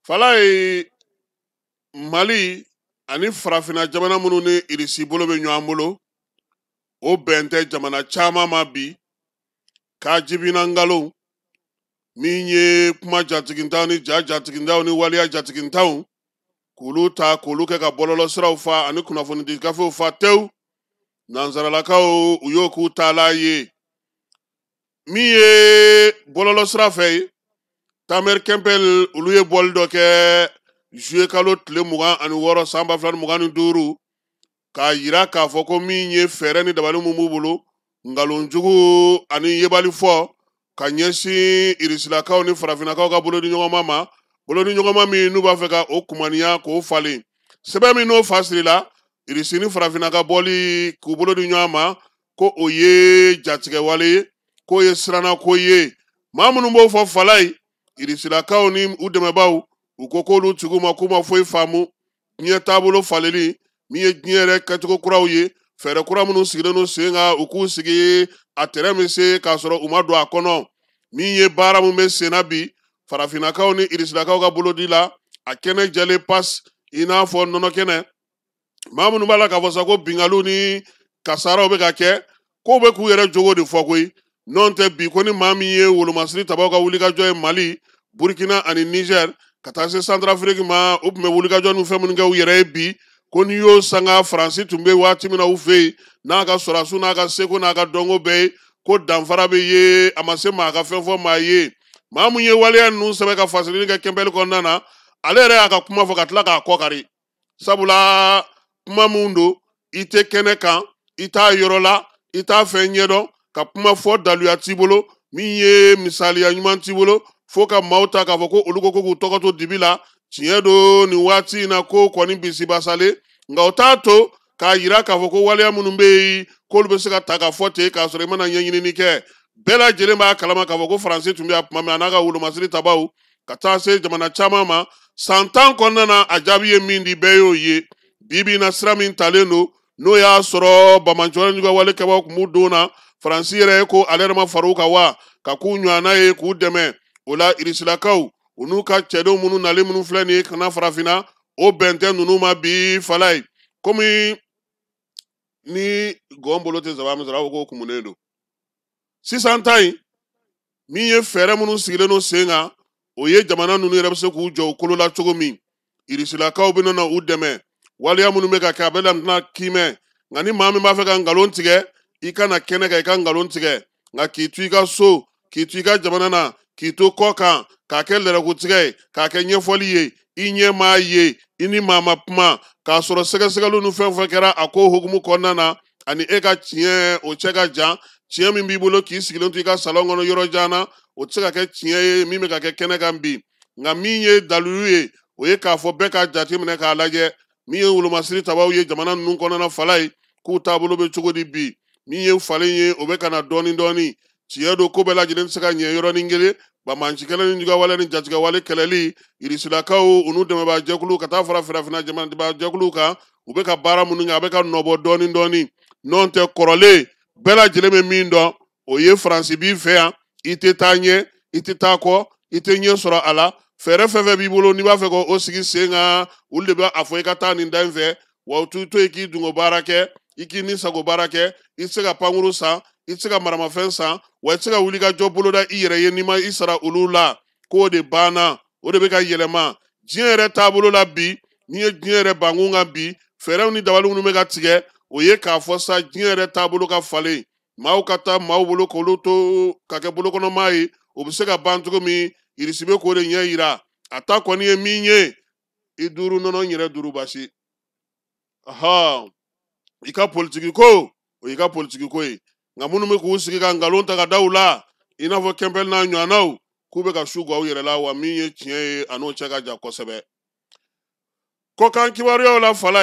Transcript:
Falaye, Mali ani farafinna jamana minnu ni Irisi bolo bɛ ɲɔgɔn bolo, o bɛn tɛ jamana caman ma bi. K'a jibina nkalon min ye kuma jatigintaw ni ja jatigintaw ni waleya jatigintaw, k'olu ta k'olu kɛ ka bɔlɔlɔsiraw fa ani kunnafonidi gafew fa tewu. Nansaralakaw, u y'o k'u taala ye. Min ye bɔlɔlɔsira fɛ ye, Tamer Kempel, olu ye bɔli dɔ kɛ juillet kalo tile 26 san 2025, k'a yira k'a fɔ ko min ye fɛɛrɛ ni dabali mun b'u bolo, nkalonjugu ani yebali fɔ ka ɲɛsin Irisilakaw ni farafinnakaw ka bolodi ɲɔgɔnma ma, bolodi ɲɔgɔnma min n'u b'a fɛ ka o kumaniya k'o falen. Sɛbɛn min n'o fa sirila Irisi ni farafinna ka bɔli k'u bolo di ɲɔgɔn ma, ko o ye jatigɛwale ye, k'o ye sirannako ye. Maa minnu b'o fɔ, Falaye, Irisilakaw ni u dɛmɛbaaw, u ko k'olu tigiw ma k'u ma foyi faamu diɲɛ taabolo falenli min ye, diɲɛ yɛrɛ kɛcogo kuraw ye, fɛɛrɛ kura minnu sigilen don sen kan, u k'u sigi a tɛrɛ min se k'a sɔrɔ u ma don a kɔnɔ. Min ye baara min bɛ sen na bi farafinnakaw ni Irisilakaw ka bolodi la, a kɛnɛ jɛlen pas i n'a fɔ nɔnɔ kɛnɛ. Maa minnu b'a la k'a fɔ sa ko binkaliw ni kasaraw bɛ ka kɛ, k'o bɛ k'u yɛrɛ jogo de fɔ koyi. N'o tɛ bi ko ni maa min ye wolomasiri tabaw ka wulikajɔ ye Mali, Burkina ani Niger ka taa se Santarafiriki ma, u tun bɛ wulikajɔ ni fɛn minnu kɛ u yɛrɛ ye bi, ko n'i y'o sanga Faransi tun bɛ waati min na u fɛ yen n'a ka sɔrɔdasiw n'a ka seko n'a ka dɔnko bɛɛ ye, ko danfara bɛ ye, a ma se maa ka fɛn fɔ maa ye. Maa mun ye waleya ninnu sɛbɛn ka fasirili kɛ kɛnpɛli kɔnɔna na, ale yɛrɛ y'a ka kuma fɔ ka tila k'a kɔ kari, sabula kuma mun don, i tɛ kɛnɛ kan, i t'a yɔrɔ la, i t'a fɛn ɲɛdɔn, ka kuma fɔ daluya t'i bolo, min ye misaliya ɲuman t'i bolo, fo ka maaw ta k'a fɔ ko olu ko k'u tɔgɔ to dibi la. Tiɲɛ don, nin waati in na ko kɔni bisibasalen, nka o t'a to k'a yira k'a fɔ ko waleya minnu bɛ yen k'olu bɛ se ka ta ka fɔ ten k'a sɔrɔ i mana ɲɛɲinini kɛ. Bɛɛ lajɛlen b'a kalama k'a fɔ ko Faransi tun bɛ yan tuma min, a n'a ka wolomasiri tabaw ka taa se jamana caman ma san 10 kɔnɔna na, a jaabi ye min di, bɛɛ y'o ye. Bi bi in na, sira min talen don, n'o y'a sɔrɔ bamancɔrɔ juguya wale kɛbaaw tun b'u don na, Faransi yɛrɛ ko ale yɛrɛ ma far'u kan wa ka k'u ɲɔgɔnna ye k'u dɛmɛ o la. Irisilakaw, u n'u ka cɛdenw minnu nalen minnu filɛ nin ye ka na farafinna, o bɛn tɛ ninnu ma bi. Falaye, komi ni gɔn bolo tɛ saba min sɔrɔ, a ko k'o kumunen don. Sisan ta in min ye fɛɛrɛ minnu sigilen don sen kan, o ye jamana ninnu yɛrɛ bɛ se k'u jɔ u kolo la cogo min, Irisilakaw bɛ na u dɛmɛ. Waleya minnu bɛ ka kɛ, a bɛ na kiimɛ. Nka ni maa min b'a fɛ ka nkalon tigɛ, i ka na kɛnɛ kan i ka nkalon tigɛ, nka k'i to i ka so, k'i to i ka jamana na, k'i to kɔ kan, k'a kɛ lɛrɛkutigɛ ye, k'a kɛ ɲɛfɔli ye, i ɲɛ m'a ye, i ni maa ma kuma, k'a sɔrɔ sɛgɛsɛgɛliw ni fɛn fɛn kɛra a ko hukumu kɔnɔna na, ani e ka tiɲɛ o cɛ ka jan. Tiɲɛ min b'i bolo k'i sigilen to i ka salon kɔnɔ yɔrɔ jan na, o tɛ se ka kɛ tiɲɛ ye min bɛ ka kɛ kɛnɛ kan bi. Nka min ye dalilu ye, o ye k'a fɔ bɛɛ k'a jateminɛ k'a lajɛ min ye wolomasiri tabaw ye jamana ninnu kɔnɔna, Falaye, k'u taabolo bɛ cogo di bi. Min ye falen ye, o bɛ ka na dɔɔni dɔɔni. Tiɲɛ don, ko bɛɛ lajɛlen tɛ se ka ɲɛ yɔrɔnin kelen. Banbaanci kɛlɛ ni juguya ni jatigɛwale kɛlɛli, Irisilakaw, u n'u dɛmɛbaa jɛkulu ka taa fara farafinna jamana jɛkuluw kan, u bɛ ka baara minnu kɛ, a bɛ ka nɔbɔ dɔɔni dɔɔni. N'o tɛ, kɔrɔlen bɛɛ lajɛlen bɛ min dɔn, o ye Faransi b'i fɛ yan, i tɛ taa ɲɛ, i tɛ taa kɔ, i tɛ ɲɛ sɔrɔ a la. Fɛɛrɛ fɛn fɛn b'i bolo n'i b'a fɛ k'o sigi sen kan, olu de bɛ a fɔ i ka taa nin da in fɛ. Wa u t'u to yen k'i dungo baara kɛ, i k'i ni sago baara kɛ. I tɛ se ka pankuru san, i tɛ se ka maramafɛn san, wa i tɛ se ka wuli ka jɔ boloda i yɛrɛ ye n'i ma i sara olu la. K'o de banna, o de bɛ ka yɛlɛma diɲɛ yɛrɛ taabolo la bi. N'i ye diɲɛ yɛrɛ bankun kan bi, fɛɛrɛw ni dabali minnu bɛ ka tigɛ, o ye k'a fɔ sa diɲɛ yɛrɛ taabolo ka falen. Maaw ka taa maaw bolo k'olu to ka kɛ bolokɔnɔmaa ye, o bɛ se ka ban cogo min, Irisi bɛ k'o de ɲɛ yira. A ta kɔni ye min ye, i duuru nɔnɔ, n yɛrɛ duuru basi. I ka politiki ko, o y'i ka politiki ko ye. Nka minnu bɛ k'u sigi ka nkalon ta ka da u la, i n'a fɔ Kɛnpɛli n'a ɲɔgɔnnaw, k'u bɛ ka su gan u yɛrɛ la. Wa min ye tiɲɛ ye, a n'o cɛ ka jan kosɛbɛ. Kɔkan kibaruyaw la, Falaye.